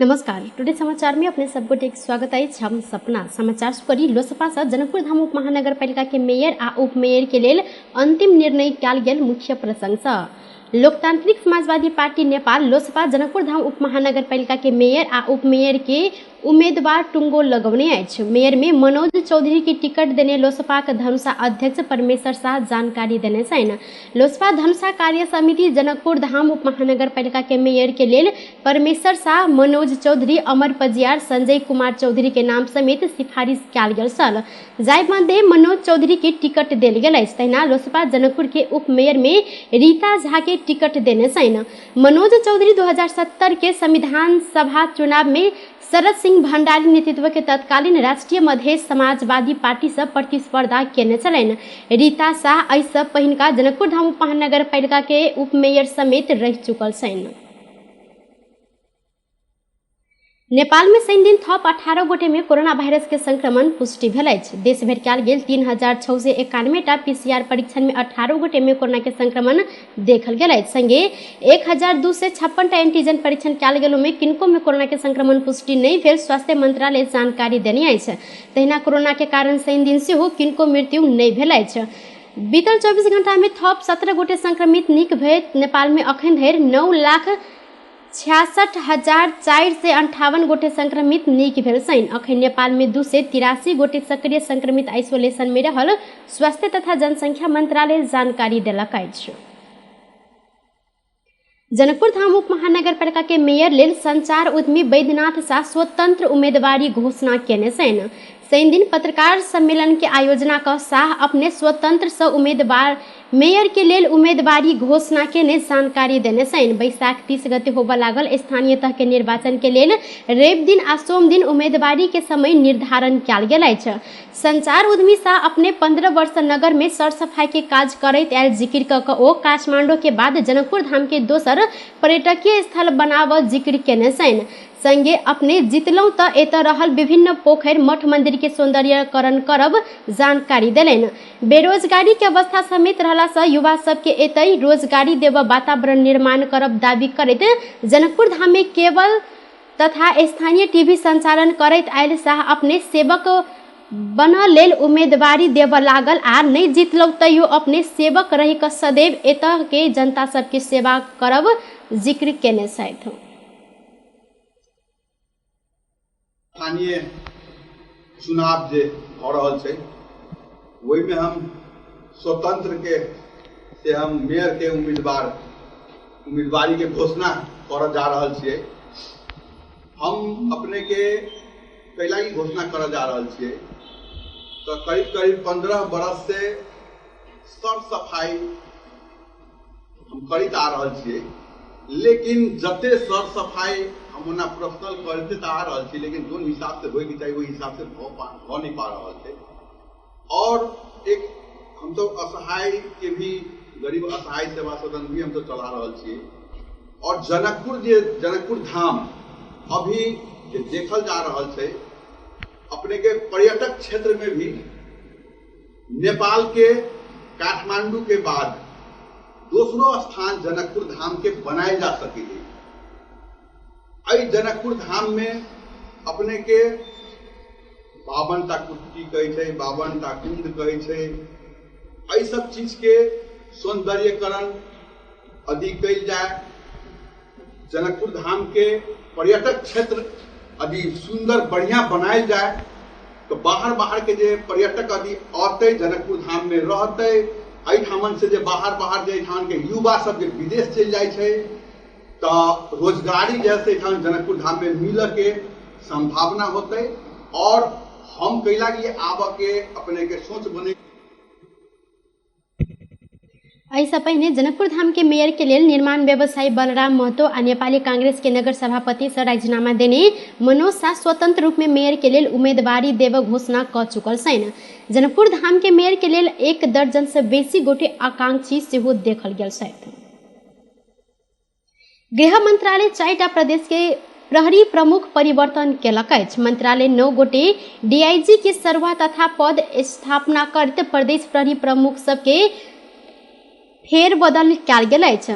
नमस्कार, टुडे समाचार में अपने सब गोटे के स्वागत अछि। हम सपना समाचार करी। लोसपा से जनकपुर धाम उप महानगर पालिका के मेयर आ उप मेयर के लेल अंतिम निर्णय कयल गेल मुख्य प्रसंग से लोकतांत्रिक समाजवादी पार्टी नेपाल लोसपा जनकपुर धाम उप महानगर पालिका के मेयर आ उप मेयर के उम्मीदवार टुंगो लगौने अछि। मेयर में मनोज चौधरी के टिकट देने लोसपा के धनुषा अध्यक्ष परमेश्वर शाह जानकारी देने छनि। लोसपा धनुषा कार्य समिति जनकपुर धाम उप महानगर पालिका के मेयर के लेल परमेश्वर शाह, मनोज चौधरी, अमर पजियार, संजय कुमार चौधरी के नाम समेत सिफारिश कयल गेल छल, जाहि मध्ये मनोज चौधरी के टिकट देल गेल अछि। तहिना लोसपा जनकपुर के उप मेयर में रीता झा के टिकट देने छनि। मनोज चौधरी 2070 के संविधान सभा चुनाव में शरद सिंह भंडारी नेतृत्व के तत्कालीन राष्ट्रीय मधेश समाजवादी पार्टी से प्रतिस्पर्धा केने छलनि। रीता शाह एहिसँ पहिनका जनकपुर धाम उप महानगर पालिका के उप मेयर समेत रहि चुकल छनि। नेपाल में शनि दिन थप 18 गोटे में कोरोना वायरस के संक्रमण पुष्टि भेल अछि। देश भरि कयल गेल 3691 टा पीसीआर परीक्षण में 18 गोटे में कोरोना के संक्रमण देखल गेल अछि। संगे 1256 टा एंटीजन परीक्षण कयल गेल में किनको में कोरोना के संक्रमण पुष्टि नहि भेल स्वास्थ्य मंत्रालय जानकारी देने अछि। तहिना कोरोना के कारण शनि दिन सेहो किनको मृत्यु नहि भेल अछि। बीतल 24 घंटा में थप 17 गोटे संक्रमित नीक भेल नेपाल में अखन धरि 9,66,458 गोटे संक्रमित नीक भेल छनि। अखन नेपाल में 283 गोटे सक्रिय संक्रमित आइसोलेशन में रहल स्वास्थ्य तथा जनसंख्या मंत्रालय जानकारी देलक अछि। जनकपुर धाम उप महानगर पालिका के मेयर लेल संचार उद्यमी वैद्यनाथ शाह स्वतंत्र उम्मीदवारी घोषणा केने छनि। शनि दिन पत्रकार सम्मेलन के आयोजना क शाह अपने स्वतंत्र से उम्मीदवार मेयर के लेल उम्मीदवारी घोषणा केने जानकारी देने छनि। बैसाख 30 गते होबय लागल स्थानीय तह के निर्वाचन के लेल रवि दिन आ सोम दिन उम्मीदवारी के समय निर्धारण कयल गेल अछि। संचार उद्यमी शाह अपने 15 वर्ष नगर में सरसफाई के काज करैत आयल जिक्र क क ओ काठमांडू के बाद जनकपुर धाम के दोसर पर्यटकीय स्थल बनाबऽ जिक्र केने छनि। संगे अपने जितलहुँ तऽ एतऽ रहल विभिन्न पोखरि मठ मंदिर के सौंदर्यकरण करब जानकारी देलनि। बेरोजगारी के अवस्था समेत रहला से युवा सबके एतय रोजगारी देबऽ वातावरण निर्माण करब दावी करैत जनकपुर धाम में केवल तथा स्थानीय टीवी संचालन करैत आयल शाह अपने सेवक बनऽ लेल उम्मीदवारी देबऽ लागल आ नहि जितलहुँ तैयो अपने सेवक रहि कऽ सदैव एतऽ के जनता सबके सेवा करब जिक्र केने छथि। स्थानीय चुनाव जे भऽ रहल छै ओहिमे हम स्वतंत्र के से हम मेयर के उम्मीदवारी के घोषणा करऽ जा रहल छियै। हम अपने के कैला की घोषणा करऽ जा रहल छियै तऽ करीब करीब 15 बरस से सर सफाई हम करैत आ रहल छियै, लेकिन जते सर सफाई हम ओना प्रोफेशनल करते तऽ आ रहल छी, लेकिन जोन हिसाब से होइके चाही ओहि हिसाब से भऽ नहि पा रहल छै। और एक हम सब असहाय के भी गरीब असहाय सेवा सदन भी हम सब चला रहल छियै। और जनकपुर जे जनकपुर धाम अभी जे देखल जा रहल छै अपने के पर्यटक क्षेत्र में भी नेपाल के काठमांडू के बाद दोसरो स्थान जनकपुर धाम के बनायल जा सके। एहि जनकपुर धाम में अपने के 52 टा कुट्टी कहै छै, 52 टा कुंड कहै छै, एहि सब चीज के सौंदर्यकरण यदि कयल जाय, जनकपुर धाम के पर्यटक क्षेत्र यदि सुंदर बढ़िया बनायल जाय तो बाहर बाहर के जे पर्यटक यदि औतै जनकपुर धाम में रहतै, एहिठामन से जे बाहर बाहर जे एहिठाम के युवा सब जे विदेश चलि जाइ छै तऽ रोजगारी जे है से एहिठाम जनकपुर धाम में मिलऽ के संभावना होतै। और हम कैला कि आबऽ के अपने के सोच बने। एहिसँ पहिने जनकपुर धाम के मेयर के लेल निर्माण व्यवसायी बलराम महतो आ नेपाली कांग्रेस के नगर सभापति से राजीनामा देने मनोज शाह स्वतंत्र रूप में मेयर के लेल उम्मीदवारी देबऽ घोषणा कऽ चुकल छनि। जनकपुर धाम के मेयर के लेल 1 दर्जन से बेसी गोटे आकांक्षी सेहो देखल गेल छथि। गृह मंत्रालय 4टा प्रदेश के प्रहरी प्रमुख परिवर्तन केलक अछि। मंत्रालय 9 गोटे डीआईजी के सरवा तथा पद स्थापना करैत प्रदेश प्रहरी प्रमुख सबके फेरबदल कयल गेल अछि।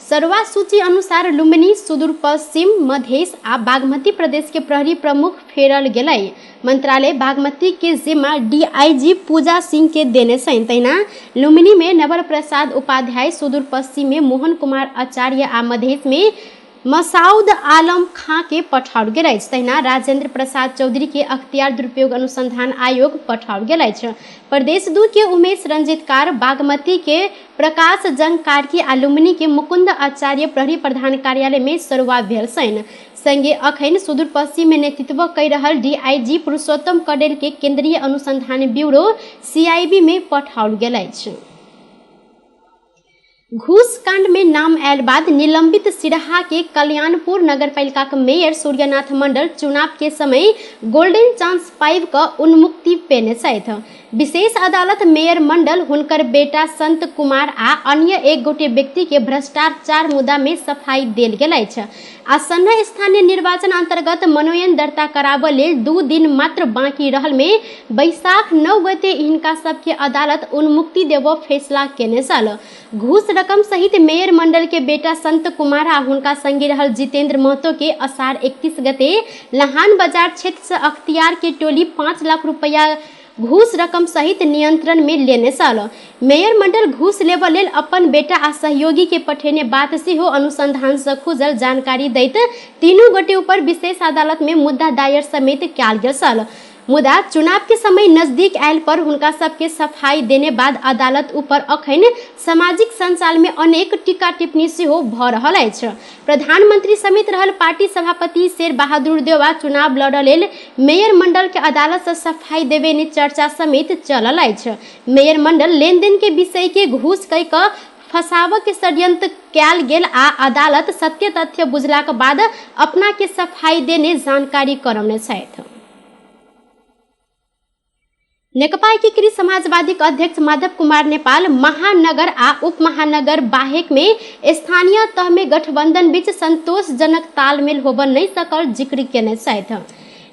सरुवा सूची अनुसार लुम्बिनी, सुदूरपश्चिम, मधेश आ बागमती प्रदेश के प्रहरी प्रमुख फेरल गेलै। मंत्रालय बागमती के जिम्मा डीआईजी पूजा सिंह के देने छनि। तहिना लुम्बिनी में नवल प्रसाद उपाध्याय, सुदूरपश्चिम में मोहन कुमार आचार्य आ मधेश में मसाउद आलम खां के पठाओल गेल अछि। तहिना राजेंद्र प्रसाद चौधरी के अख्तियार दुरुपयोग अनुसंधान आयोग पठाओल गेल अछि। प्रदेश 2 के उमेश रंजित कार, बागमती के प्रकाश जंग कार्की आ लुम्बिनी के मुकुंद आचार्य प्रहरी प्रधान कार्यालय में सरुवा भेल छनि। संगे अखन सुदूरपश्चिम में नेतृत्व कहि रहल डीआईजी पुरुषोत्तम कडेल के केंद्रीय अनुसंधान ब्यूरो सीआईबी में पठाओल गेल अछि। घूस कांड में नाम आयल बाद निलंबित सिरहा के कल्याणपुर नगरपालिका के मेयर सूर्यनाथ मंडल चुनाव के समय गोल्डन चांस पाबि कऽ उन्मुक्ति पेने छथि। विशेष अदालत मेयर मंडल, हुनकर बेटा संत कुमार आ अन्य एक गोटे व्यक्ति के भ्रष्टाचार मुद्दा में सफाई देल गेल अछि। आसन्न स्थानीय निर्वाचन अंतर्गत मनोनयन दर्ता कराबऽ लेल 2 दिन मात्र बाकी रहल में बैसाख 9 गते हिनका सबके अदालत उन्मुक्ति देबऽ फैसला केने छल। घूस रकम सहित मेयर मंडल के बेटा संत कुमार आ हुनका संगे रहल जितेंद्र महतो के अषाढ़ 31 गते लहान बाजार क्षेत्र से अख्तियार के टोली 5 लाख रुपया घूस रकम सहित नियंत्रण में लेने छल। मेयर मंडल घूस लेबऽ लेल अपन बेटा आ सहयोगी के पठेने बात सेहो अनुसंधान से खुजल जानकारी दैत तीनू गोटे ऊपर विशेष अदालत में मुद्दा दायर समेत कयल गेल छल। मुदा चुनाव के समय नजदीक आयल पर हुनका सबके सफाई देने बाद अदालत ऊपर अखन सामाजिक संचार में अनेक टीका टिप्पणी सेहो भऽ रहल अछि। प्रधानमंत्री समेत रहल पार्टी सभापति शेर बहादुर देउवा चुनाव लड़ऽ लेल मेयर मंडल के अदालत से सफाई देवे ने चर्चा समेत चलल अछि। मेयर मंडल लेनदेन के विषय के घूस कहि कऽ फसाबऽ के षड्यंत्र कयल गेल आ अदालत सत्य तथ्य बुझलाक बाद अपना के सफाई देने जानकारी करौने छथि। नेकपा एकीकृत समाजवादीक अध्यक्ष माधव कुमार नेपाल महानगर आ उपमहानगर बाहेक में स्थानीय तह में गठबंधन बीच संतोषजनक तालमेल होबऽ नहीं सकल जिक्र केने छथि।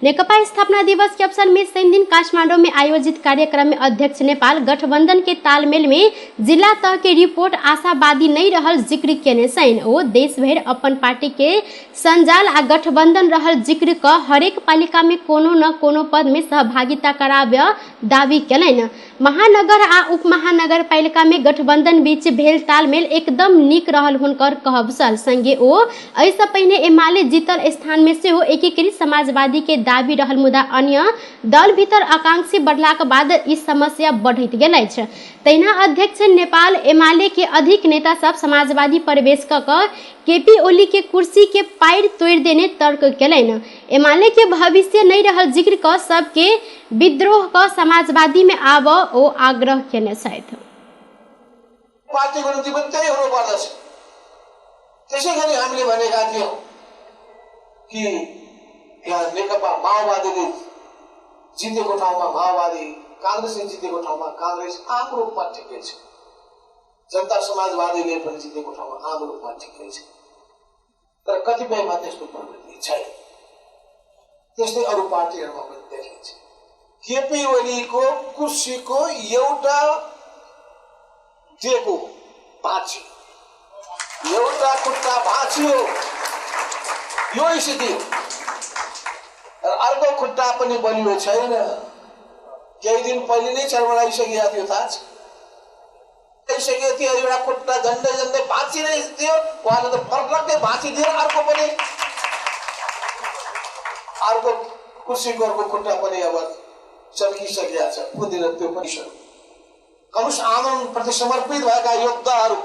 नेकपा स्थापना दिवस के अवसर में शनि दिन काठमांडू में आयोजित कार्यक्रम में अध्यक्ष नेपाल गठबंधन के तालमेल में जिला तह के रिपोर्ट आशावादी नहीं रहल जिक्र केने छनि। ओ देश भरि अपन पार्टी के संजाल आ गठबंधन रहल जिक्र क हरेक पालिका में कोनो न कोनो पद में सहभागिता कराबय दावी केलनि। महानगर आ उपमहानगर पालिका में गठबंधन बीच भेल तालमेल एकदम नीक रहल हुनकर कहब छल। संगे ओ एहिसँ पहिने एमाले जीतल स्थान में सेहो एकीकृत समाजवादी के दावी रहल, मुदा अन्य दल भीतर आकांक्षी बढ़लाक बाद ई समस्या बढ़ैत गेल अछि। तहिना अध्यक्ष नेपाल एमाले के अधिक नेता सब समाजवादी प्रवेश क कऽ केपी ओली के कुर्सी के पारि तोड़ि देने तर्क केलनि। एमाले के भविष्य नहीं रहल जिक्र क सबके विद्रोह क समाजवादी में आबऽ ओ आग्रह केने छथि। पार्टीको निम्ति पनि त्यही हुनुपर्दछ। त्यसै गरी हामीले भनेका थियौँ कि यहाँ नेकपा माओवादीले जितेको ठाउँमा माओवादी, काङ्ग्रेसले जितेको ठाउँमा काङ्ग्रेस आम रूपमा ठिकै छ, जनता समाजवादीले पनि जितेको ठाउँमा आम रूपमा ठिकै छ, तर कतिपयमा त्यस्तो प्रवृत्ति छैन। त्यस्तै अरू पार्टीहरूमा पनि देखिन्छ। केपी ओलीको कुर्सीको एउटा टेको भाँचियो, एउटा खुट्टा भाँचियो, यो स्थिति हो। र अर्को खुट्टा पनि बलियो छैन। केही दिन पहिले नै चर्मराइसकेको थियो, थाहा छ, सकेको थियो। एउटा खुट्टा झन्डै झन्डै भाँचिँदै थियो, उहाँले त फर्लक्कै भाँचिदियो। अर्को पनि, अर्को कुर्सीको अर्को खुट्टा पनि अब चर्किसकेको छ, कुन त्यो पनि छ। कम्युनिस्ट आन्दोलनप्रति समर्पित भएका योद्धाहरू।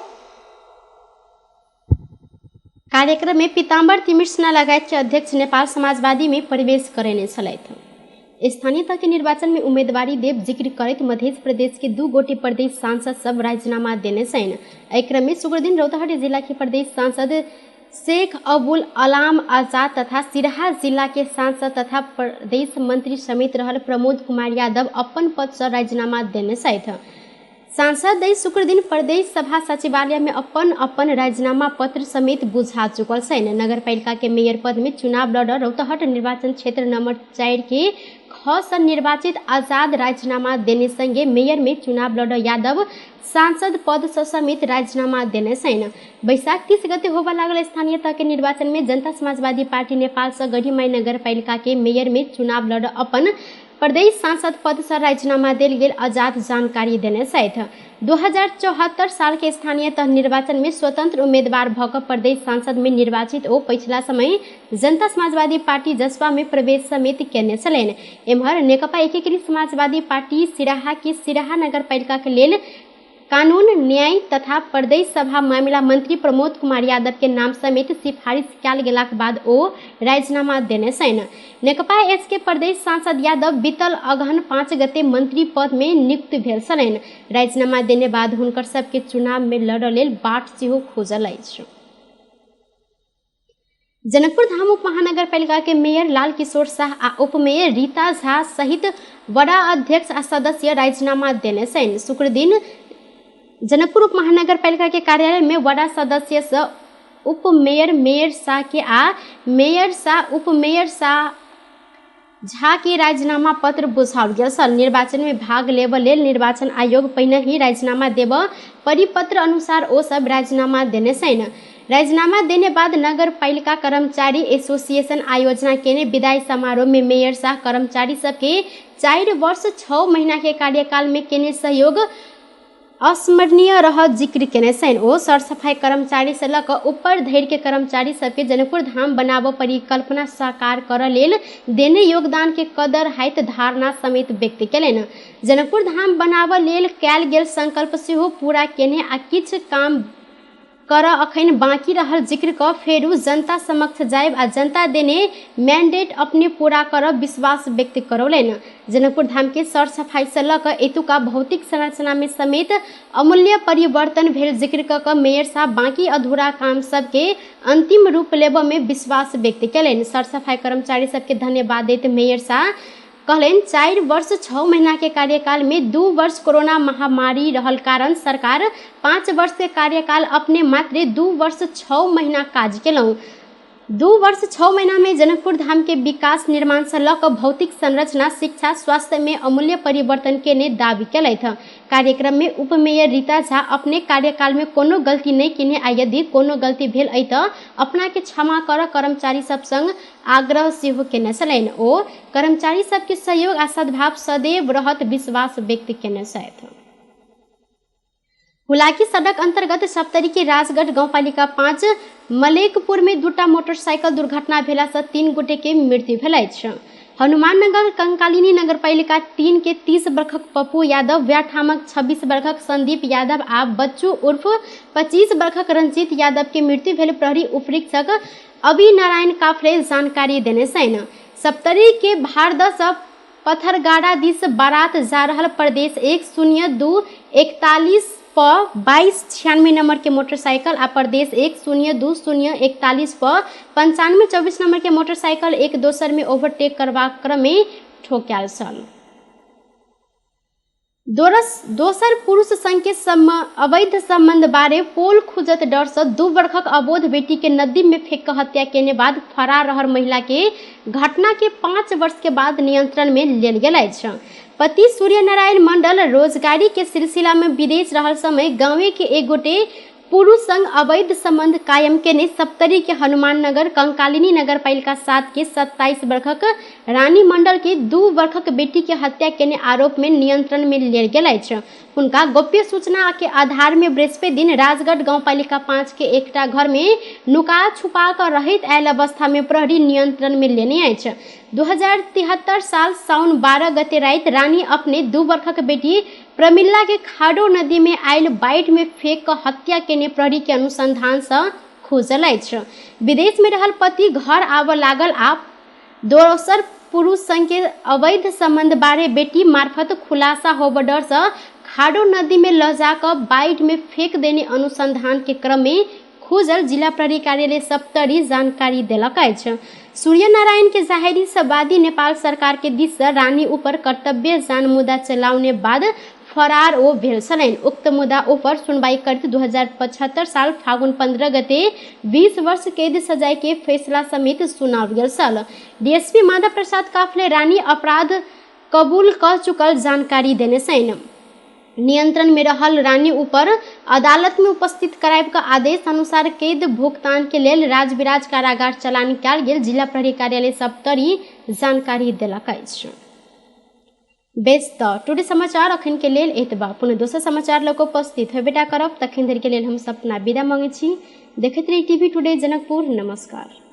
कार्यक्रम में पीताम्बर तिमिरसिन्हा लगायत के अध्यक्ष नेपाल समाजवादी में प्रवेश करेने छलथि। स्थानीय तह के निर्वाचन में उम्मीदवारी देव जिक्र करैत मध्य प्रदेश के 2 गोटे प्रदेश सांसद सब राजीनामा देने छनि। एहि क्रम में शुक्रदिन रौतहट जिला के प्रदेश सांसद शेख अबुल अलाम आजाद तथा सिरहा जिला के सांसद तथा प्रदेश मंत्री समेत रहल प्रमोद कुमार यादव अपन पद से राजीनामा देने छथि। सांसद शुक्रदिन प्रदेश सभा सचिवालय में अपन अपन राजीनामा पत्र समेत बुझा चुकल छनि। नगरपालिका के मेयर पद में चुनाव लड़ रौतहट निर्वाचन क्षेत्र नंबर 4 के ख से निर्वाचित आजाद राजीनामा देने संगे मेयर में चुनाव लड़ यादव सांसद पद से समेत राजीनामा देने छन्। वैशाख 30 गते होबय लागल स्थानीय तह के निर्वाचन में जनता समाजवादी पार्टी नेपाल से गढ़ीमाई नगरपालिका के मेयर में चुनाव लड़ अपन प्रदेश सांसद पद से राजीनामा देल गेल आजाद जानकारी देने छथि। 2074 साल के स्थानीय तह निर्वाचन में स्वतंत्र उम्मीदवार भऽ कऽ प्रदेश सांसद में निर्वाचित ओ पछिला समय जनता समाजवादी पार्टी जसपा में प्रवेश समेत केने छलनि। एम्हर नेकपा एकीकृत समाजवादी पार्टी सिराहा के सिराहा नगरपालिका के लेल कानून न्याय तथा प्रदेश सभा मामिला मंत्री प्रमोद कुमार यादव के नाम समेत सिफारिश कयल गेलाक बाद ओ राजीनामा देने छनि। नेकपा एस के प्रदेश सांसद यादव बीतल अगहन 5 गते मंत्री पद में नियुक्त भेल छलनि। राजीनामा देने बाद हुनकर सबके चुनाव में लड़ऽ लेल बाट सेहो खोजल अछि। जनकपुर धाम उप महानगरपालिका के मेयर लाल किशोर शाह आ उपमेयर रीता झा सहित वडा अध्यक्ष आ सदस्य राजीनामा देने छनि। शुक्रदिन जनकपुर उप महानगरपालिका के कार्यालय में वडा सदस्य से उपमेयर मेयर शाह के आ मेयर शाह उपमेयर शाह झा के राजीनामा पत्र बुझाओल गेल छल। निर्वाचन में भाग लेबऽ लेल निर्वाचन आयोग पहिने ही राजीनामा देबऽ परिपत्र अनुसार ओ सब राजीनामा देने छनि। राजीनामा देने बाद नगरपालिका कर्मचारी एसोसिएशन आयोजना केने विदाई समारोह में मेयर शाह कर्मचारी सबके 4 वर्ष 6 महीना के कार्यकाल में केने सहयोग अस्मरणीय रह जिक्र केने छनि। ओ सरसफाई कर्मचारी से लऽ कऽ ऊपर धरि के कर्मचारी सबके जनकपुर धाम बनाबऽ परिकल्पना साकार करऽ लेल देने योगदान के कदर हैत धारणा समेत व्यक्त केलनि। जनकपुर धाम बनाबऽ लेल कयल गेल संकल्प सेहो पूरा केने आ किछु काम करऽ अखन बाँकी रहल जिक्र कऽ फेरू जनता समक्ष जायब आ जनता देने मैंडेट अपने पूरा करब विश्वास व्यक्त करौलनि। जनकपुर धाम के सरसफाई से लऽ कऽ एतुका भौतिक संरचना में समेत अमूल्य परिवर्तन भेल जिक्र कऽ कऽ मेयर साहब बाँकी अधूरा काम सबके अंतिम रूप लेबऽ में विश्वास व्यक्त केलनि। सरसफाई कर्मचारी सबके धन्यवाद दैत मेयर साहब कहलनि 4 वर्ष 6 महीना के कार्यकाल में 2 वर्ष कोरोना महामारी रहल कारण सरकार 5 वर्ष के कार्यकाल अपने मात्र 2 वर्ष 6 महीना काज केलहुँ। 2 वर्ष 6 महीना में जनकपुर धाम के विकास निर्माण से लऽ कऽ भौतिक संरचना शिक्षा स्वास्थ्य में अमूल्य परिवर्तन केने दावी केलथि। कार्यक्रम में उपमेयर रीता झा अपने कार्यकाल में कोनो गलती नहीं केने आ यदि कोनो गलती भेल अइ तऽ अपना के क्षमा कर कर्मचारी सब संग आग्रह सेहो केने छलनि। ओ कर्मचारी सबके सहयोग आ सद्भाव सदैव रहत विश्वास व्यक्त केने छथि। हुलाकी सड़क अंतर्गत सप्तरी के राजगढ़ गाउँपालिका 5 मलेकपुर में 2टा मोटरसाइकिल दुर्घटना भेला से 3 गोटे के मृत्यु भेल अछि। हनुमाननगर कंकालिनी नगरपालिका 3 के 30 बरखक पप्पू यादव, व्याठामक 26 बरखक संदीप यादव आ बच्चू उर्फ 25 बरखक रंजीत यादव के मृत्यु भेल प्रहरी उपरीक्षक अभिनारायण काफले जानकारी देने छनि। सप्तरी के भारदह सँ पथरगाड़ा दिस बारात जा रहल प्रदेश 102 41 प 2296 नंबर के मोटरसाइकिल आ प्रदेश 102 0 41 प 95 24 नंबर के मोटरसाइकिल एक दोसर में ओवरटेक करबाक क्रम में ठोकायल छल। दोसर पुरुष संग के अवैध संबंध बारे पोल खुजत डर से 2 बरखक अबोध बेटी के नदी में फेंक के हत्या केने बाद फरार रहल महिला के घटना के 5 वर्ष के बाद नियंत्रण में लेल गेल अछि। पति सूर्यनारायण मंडल रोजगारी के सिलसिला में विदेश रहल समय गांवे के एक गोटे पुरुष संग अवैध संबंध कायम केने सप्तरी के हनुमाननगर कंकालिनी नगरपालिका 7 के 27 बरखक रानी मंडल के 2 बरखक बेटी के हत्या केने आरोप में नियंत्रण में लेल गेल अछि। हुनका गोप्य सूचना के आधार में बृहस्पति दिन राजगढ़ गाउँपालिका 5 के एकटा घर में नुका छुपा कर रहैत आयल अवस्था में प्रहरी नियंत्रण में लेने अछि। 2073 साल साउन 12 गते राति रानी अपने 2 बरखक बेटी प्रमिला के खाडो नदी में आयल बाढ़ि में फेंक कऽ हत्या केने प्रहरी के अनुसंधान से खोजल अछि। विदेश में रहल पति घर आबऽ लागल आ दोसर पुरुष संग के अवैध संबंध बारे बेटी मार्फत खुलासा होबऽ डर से खाडो नदी में ल जा कऽ बाढ़ि में फेंक देने अनुसंधान के क्रम में खोजल जिला प्रहरी कार्यालय सप्तरी जानकारी देलक अछि। सूर्यनारायण के जाहेरी से वादी नेपाल सरकार के दिस से रानी ऊपर कर्तव्य जान मुद्दा चलाउने बाद फरार ओ भेल छलनि। उक्त मुद्दा ऊपर सुनवाई करैत 2075 साल फागुन 15 गते 20 वर्ष कैद सजाय के फैसला समेत सुनाओल गेल छल। डीएसपी माधव प्रसाद काफले रानी अपराध कबूल क चुकल जानकारी देने छनि। नियंत्रण में रहल रानी ऊपर अदालत में उपस्थित कराबि के आदेश अनुसार कैद भुगतान के लेल राजविराज कारागार चलान कयल गेल जिला प्रहरी कार्यालय सप्तरी जानकारी देलक अछि। बेस तऽ टुडे समाचार अखन के लेल एतबा। पुनः दोसर समाचार लऽ कऽ उपस्थित होबेटा करब, तखन धरि के लेल हम सपना विदा मांगै छी। देखैत रही टीवी टुडे जनकपुर। नमस्कार।